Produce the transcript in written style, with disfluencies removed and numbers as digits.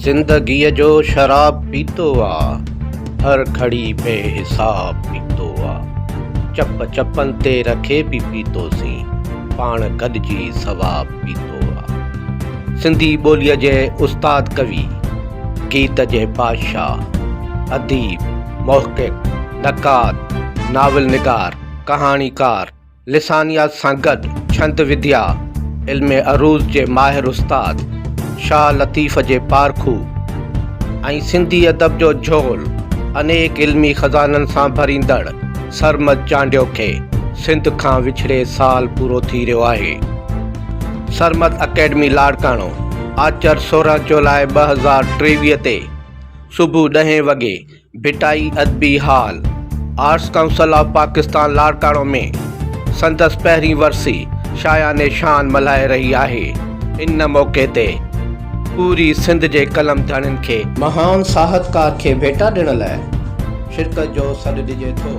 زندگيء جو شراب پيتو آ، هر گهڙي بي حساب پيتو آ. چپ چپن تي رکي به پيتوسين، پاڻ گڏجي ثواب پيتو آ. سنڌي ٻوليء جي استاد ڪوي، گيت جي بادشاهه، اديب، محقق، نقاد، ناول نگار، ڪهاڻيڪار، لسانيات سان گڏ ڇند وديا، علم عروض جي ماهر استاد، شاهه لطيف جي پارکو ۽ سنڌي ادب جو جهول انيڪ علمي خزانن سان ڀريندڙ سرمد چانڊيو کي سنڌ کان وڇڙي سال پورو ٿي رهيو آهي. سرمد اڪيڊمي لاڙڪاڻو آچر 16 جولاء 2023 تي صبح ڏهين وڳي Bhittai Adabi hall, arts council of Pakistan Larkana ۾ سندس پهرين ورسي شايان شان ملهائي رهي آهي. ان موقعي تي پوري سنڌ جي قلم ڌڻين کي مهان ساهتڪار کي ڀيٽا ڏيڻ لاء شرڪت جو سڏ ڏجي ٿو.